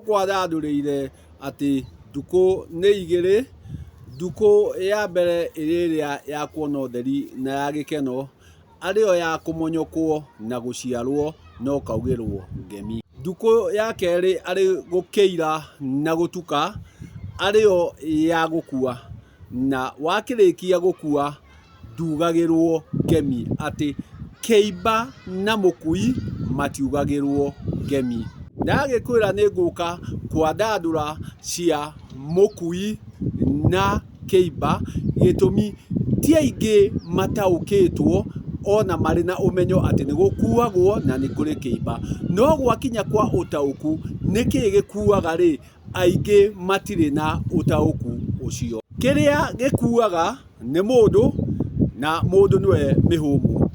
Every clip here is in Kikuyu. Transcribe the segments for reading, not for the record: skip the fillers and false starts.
Tũkwandandũrĩire atĩ ndukũ nĩ igĩrĩ, ndukũ ya mbere ĩrĩ ĩrĩa ya kuona ũtheri na ya gĩkeno, arĩyo ya kũmonyokwo na gũciarwo na ũkaugĩrwo ngemi. Ndukũ ya kerĩ arĩ gũkĩira na gũtuka, arĩyo ya gũkua, na wakĩrĩkia gũkua ndugagĩrwo ngemi, atĩ kĩimba na mũkui matiugagĩrwo ngemi. Ndagĩkwĩra nĩ ngũka kwandandũra cia mũkui na kĩimba, gĩtũmi ti aingĩ mataũkĩtwo ona marĩ na ũmenyo atĩ nĩ gũkuagwo na nĩ kũrĩ kĩimba. No gwakinya kwa ũtaũku nĩkĩ gĩkuaga rĩ, aingĩ matirĩ na ũtaũku ũcio. Kĩrĩa gĩkuaga nĩ mũndũ na mũndũ nĩwe mĩhũmũ,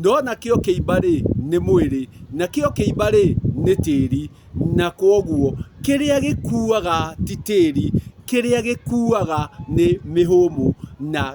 no nakĩo kĩimba rĩ, nĩ mwĩrĩ, nakĩo kĩimba rĩ, nĩ tĩri, na kwoguo kĩrĩa gĩkuaga ti tĩri, kĩrĩa gĩkuaga nĩ mĩhũmũ, na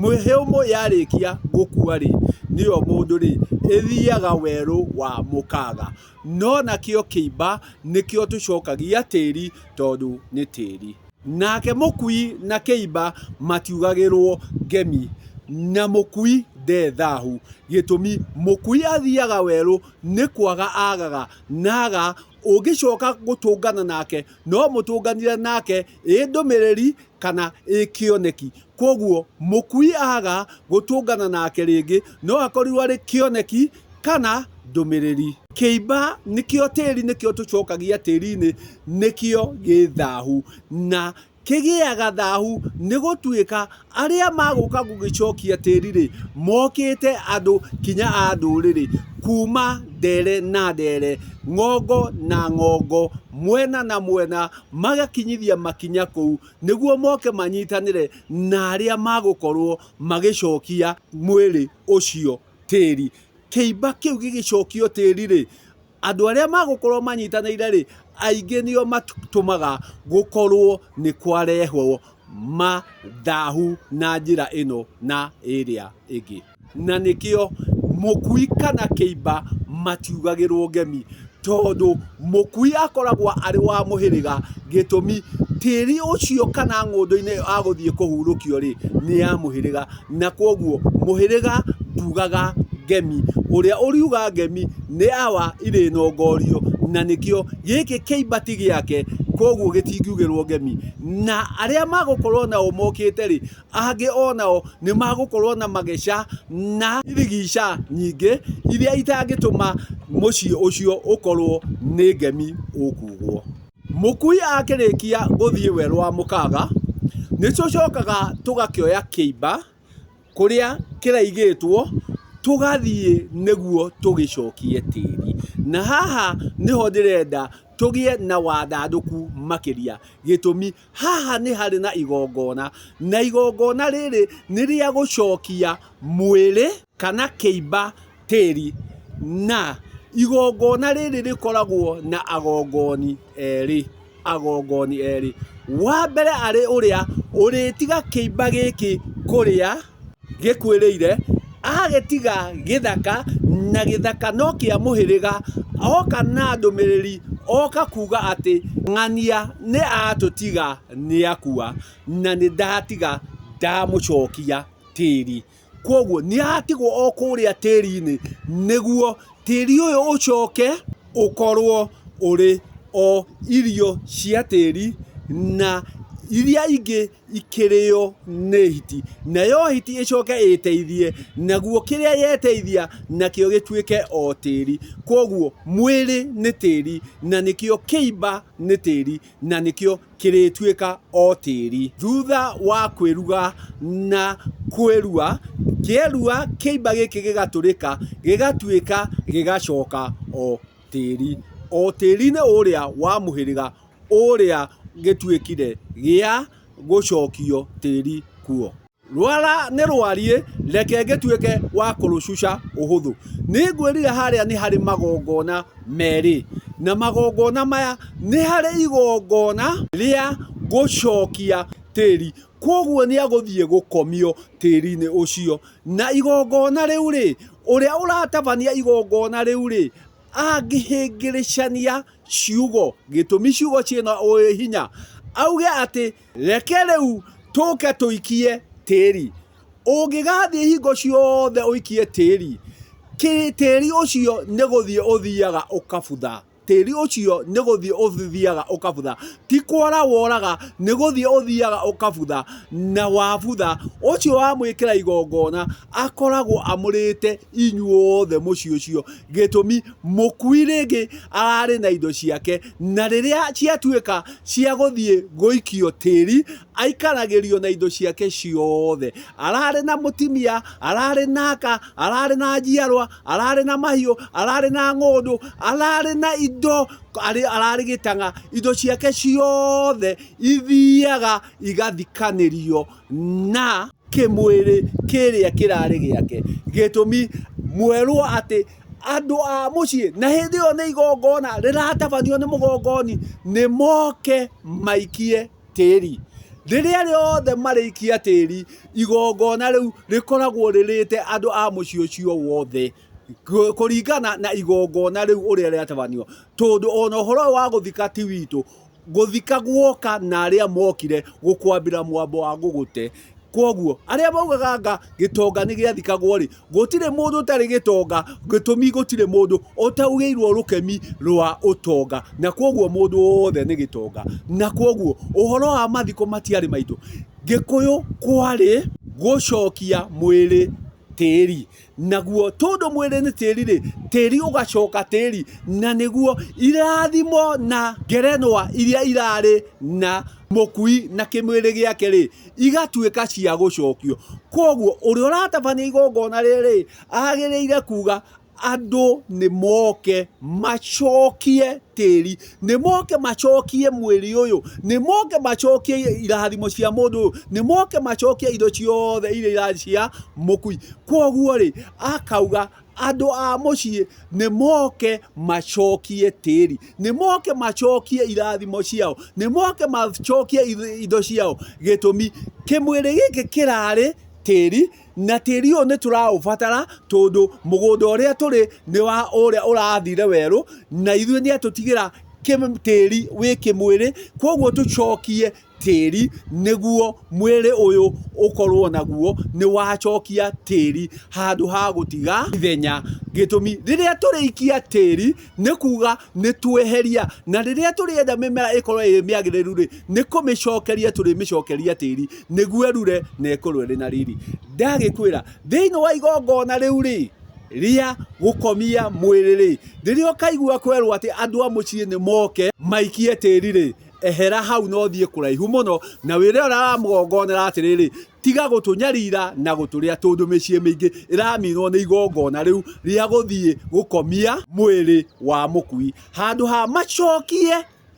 mĩhũmũ yarĩkia gũkua rĩ, nĩyo mũndũ rĩ, ĩthiaga werũ wa mũkaga. No nakĩo kĩimba nĩkĩo tũcokagia tĩri tondũ nĩ tĩri. Nake mũkui na kĩimba matiugagĩrwo ngemi, na mũkui nde thahu. Gĩtũmi mũkui athiaga werũ nĩ kwaga agaga, na aga ũngĩcoka gũtũngana nake no mũtũnganire nake ĩ ndũmĩrĩri kana ĩ kĩoneki. Kwoguo mũkui aga gũtũngana nake rĩngĩ no akorirwo arĩ kĩoneki kana ndũmĩrĩri. Kĩimba nĩkĩo tĩri nĩkĩo tũcokagia tĩri-inĩ nĩkĩo gĩ thahu na kĩgĩaga thahu nĩ gũtuĩka arĩa magũka gũgĩcokia tĩri-rĩ mokĩte andũ kinya a ndũrĩrĩ kuma ndere na ndere, ng'ongo na ng'ongo, mwena na mwena magakinyithia makinya kũu nĩguo moke manyitanĩre na arĩa magũkorwo magĩcokia mwĩrĩ ũcio tĩri. Kĩimba kĩu gĩgĩcokio tĩri-rĩ, andũ arĩa magũkorwo manyitanĩire-rĩ, aingĩ nĩo matũmaga gũkorwo nĩ kwarehwo mathahu na njĩra ĩno na ĩrĩa ĩngĩ. Na nĩkĩo mũkui kana kĩimba matiugagĩrwo ngemi, tondũ mũkui akoragwo arĩ wa mũhĩrĩga, gĩtũmi tĩri ũcio kana ng'ũndũ-inĩ ĩyo agũthiĩ kũhurũkio rĩ, nĩ ya mũhĩrĩga, na kwoguo mũhĩrĩga ndugaga ngemi, ũrĩa ũriuga ngemi nĩ awa irĩnongorio, na nĩkĩo gĩkĩ kĩimba ti gĩake, kwoguo gĩtingiugĩrwo ngemi, na arĩa magũkorwo nao mokĩte rĩ, Angĩ o nao nĩ magũkorwo na mageca na irigica nyingĩ iria itangĩtũma mũciĩ ũcio ũkorwo nĩ ngemi ũkugwo. Mũkui akĩrĩkia gũthiĩ werũ wa mũkaga, nĩ tũcokaga tũgakĩoya kĩimba kũrĩa kĩraigĩtwo tũgathiĩ nĩguo tũgĩcokie tĩri. Na haha nĩho ndĩrenda tũgĩe na wandandũku makĩria. Gĩtũmi Haha nĩ harĩ na igongona, na igongona rĩrĩ nĩ rĩa gũcokia mwĩrĩ kana kĩimba tĩri, na igongona rĩrĩ rĩkoragwo na agongoni erĩ, agongoni erĩ. Wa mbere arĩ ũrĩa ũrĩtiga kĩimba gĩkĩ kũrĩa gĩkuĩrĩire, agagĩtiga gĩthaka, na gĩthaka no kĩa mũhĩrĩga, oka na ndũmĩrĩri, oka kuga atĩ ng'ania nĩ atũtiga nĩ akua, na nĩ ndatiga ndamũcokia tĩri. Kwoguo nĩ atigwo o kũrĩa tĩri-inĩ, nĩguo tĩri ũyũ ũcoke ũkorwo ũrĩ o irio cia tĩri, na iria ingĩ ikĩrĩo nĩ hiti, nayo hiti ĩcoke ĩteithie, naguo kĩrĩa yeteithia nakĩo gĩtuĩke o tĩri. Kwoguo mwĩrĩ nĩ tĩri, na nĩkĩo kĩimba nĩ tĩri, na nĩkĩo kĩrĩtuĩka o tĩri. Thutha wa kwĩruga na kwĩrua, kĩerua kĩimba gĩkĩ gĩgatũrĩka, gĩgatuĩka gĩgacoka o tĩri, o tĩri-inĩ ũrĩa wa mũhĩrĩga ũrĩa gĩtuĩkire gĩa gũcokio tĩri kuo. Rwara nĩ rwariĩ, reke ngĩtuĩke wa kũrũcuca ũhũthũ. Nĩngwĩrire harĩa nĩ harĩ magongona merĩ, na magongona maya nĩ harĩ igongona rĩa gũcokia tĩri, kwoguo nĩ agũthiĩ gũkomio tĩri-inĩ ũcio. Na igongona rĩu rĩ, ũrĩa ũratabania igongona rĩu rĩ, Angĩhĩngĩrĩcania ciugo, gĩtũmi ciugo ciĩna hinya, auge atĩ reke rĩu tũke tũikie tĩri. Ũngĩgathiĩ hingo ciothe ũikie tĩri, tĩri ũcio nĩ gũthiĩ ũthiaga ũkabutha. Tĩri ũcio nĩ gũthiĩ ũthiaga ũkabutha. Ti kwora woraga, nĩ gũthiĩ ũthiaga ũkabutha. Na wabutha, ũcio wamwĩkĩra igongona akoragwo amũrĩte inyuothe mũciĩ ũcio. Gĩtũmi, mũkui rĩngĩ ararĩ na indo ciake, na rĩrĩa ciatuĩka cia gũthiĩ gũikio tĩri, aikaragĩrio na indo ciake ciothe. Ararĩ na mũtimia, ararĩ na aka, ararĩ na njiarwa, ararĩ na mahiũ, ararĩ na ng'ũndũ, ararĩ na indo, ararĩ gĩtang'a. Indo ciake ciothe ithiaga igathikanĩrio na kĩmwĩrĩ kĩrĩa kĩrarĩ gĩake. Gĩtũmi mwerwo atĩ andũ a mũciĩ, na hĩndĩ ĩyo nĩ igongona rĩratabanio nĩ mũgongoni, nĩ moke maikie tĩri. Rĩrĩa rĩothe marĩikia tĩri, igongona rĩu rĩkoragwo rĩrĩte andũ a mũciĩ ũcio wothe kũringana na igongona rĩu ũrĩa rĩatabanio. Tondũ ona ũhoro ũyũ wa gũthika ti witũ, gũthika guoka na arĩa mokire gũkwambĩra mwambo wa gũgũte. Kwoguo arĩa maugaga anga gĩtonga nĩ gĩathikagwo rĩ, gũtirĩ mũndũ ũtarĩ gĩtonga, gĩtũmi gũtirĩ mũndũ ũtaugĩirwo rũkemi rwa ũtonga, na kwoguo mũndũ wothe nĩ gĩtonga. Na kwoguo ũhoro wa mathiko matiarĩ maitũ. Gĩkũyũ kwarĩ gũcokia mwĩrĩ tĩri. Naguo tondũ mwĩrĩ nĩ tĩri-rĩ, tĩri ũgacoka tĩri, na nĩguo irathimo na ngerenwa iria irarĩ na mũkui na kĩmwĩrĩ gĩake-rĩ, igatuĩka cia gũcokio. Kwoguo ũrĩa ũratabania igongona rĩrĩ agĩrĩire kuga andũ nĩ moke macokie tĩri, nĩ moke macokie mwĩrĩ ũyũ, nĩ moke macokie irathimo cia mũndũ ũyũ, nĩ moke macokie indo ciothe iria irarĩ cia mũkui. Kwoguo rĩ, akauga andũ a mũciĩ nĩ moke macokie tĩri, nĩ moke macokie irathimo ciao, nĩ moke macokie indo ciao. Gĩtũmi, kĩmwĩrĩ gĩkĩ kĩrarĩ tĩri, na tĩri ũyũ nĩ tũraũbatara tondũ mũgũnda ũrĩa tũrĩ nĩ wa ũrĩa ũrathire werũ, na ithuĩ nĩ atũtigĩra tĩri wĩ kĩmwĩrĩ, kwoguo tũcokie tĩri nĩguo mwĩrĩ ũyũ ũkorwo naguo nĩ wacokia tĩri handũ ha gũtiga ithenya. Gĩtũmi, rĩrĩa tũrĩikia tĩri nĩ kuga nĩ tweheria, na rĩrĩa tũrĩenda mĩmera ĩkorwo ĩ mĩagĩrĩru rĩ, nĩ kũmĩcokeria tũrĩmĩcokeria tĩri nĩguo ĩrure na ĩkorwo ĩrĩ na riri. Ndagĩkwĩra thĩinĩ wa igongona rĩu rĩ, rĩa gũkomia mwĩrĩ rĩ, rĩrĩa ũkaigua kwerwo atĩ andũ a mũciĩ nĩ moke maikie tĩri rĩ, ehera hau na ũthiĩ kũraihu mũno, na wĩre ũrĩa ũramũgongonera atĩrĩrĩ, tiga gũtũnyarira na gũtũrĩa, tondũ mĩciĩ mĩingĩ ĩraminwo nĩ igongona rĩu rĩa gũthiĩ gũkomia mwĩrĩ wa mũkui. Handũ ha macokie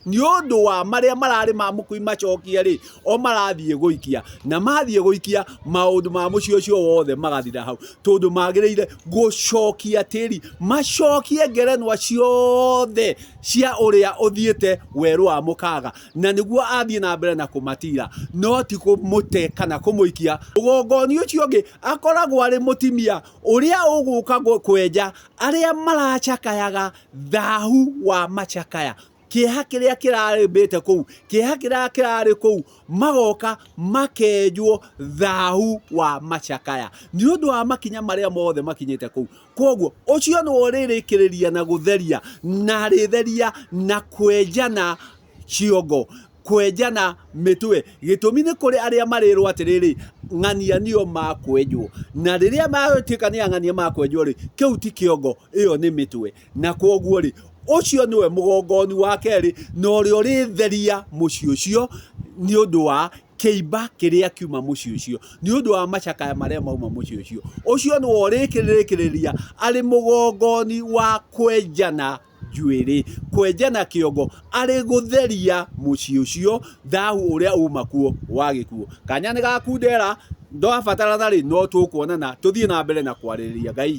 nĩ ũndũ wa marĩa mararĩ ma mũkui macokie rĩ, o marathiĩ gũikia, na mathiĩ gũikia maũndũ ma mũciĩ ũcio wothe magathira hau, tondũ magĩrĩire gũcokia tĩri, macokie ngerenwa ciothe cia ũrĩa ũthiĩte werũ wa mũkaga, na nĩguo athiĩ na mbere na kũmatira, no ti kũmũte kana kũmũikia. Mũgongoni ũcio ũngĩ akoragwo arĩ mũtimia ũrĩa ũgũka kwenja arĩa maracakayaga thahu wa macakaya, kĩeha kĩrĩa kĩrarĩmbĩte kũu, kĩeha kĩrĩa kĩrarĩ kũu, magoka makenjwo thahu wa macakaya nĩ ũndũ wa makinya marĩa mothe makinyĩte kũu. Kwoguo ũcio nĩwe ũrĩrĩkĩrĩria na gũtheria, na arĩtheria na kwenjana ciongo, kwenjana mĩtwe. Gĩtũmi nĩ kũrĩ arĩa marĩrwo atĩrĩrĩ, ng'ania nĩo makwenjwo. Na rĩrĩa matuĩka nĩ ang'ania makwenjwo rĩ, kĩu ti kĩongo, ĩyo nĩ mĩtwe. Na kwoguo rĩ, ũcio nĩwe mũgongoni wa kerĩ, na ũrĩa ũrĩtheria mũciĩ ũcio nĩ ũndũ wa kĩimba kĩrĩa kiuma mũciĩ ũcio, nĩ ũndũ wa macakaya marĩa mauma mũciĩ ũcio. Ũcio nĩwe ũrĩkĩrĩria arĩ mũgongoni wa kwenjana njuĩrĩ, kwenjana kĩongo, arĩ gũtheria mũciĩ ũcio thahu ũrĩa uma kuo wa gĩkuũ. Kanya nĩ gakundera, ndwabatarana rĩ, no tũkuonana tũthiĩ na mbere na kwarĩrĩria Ngai.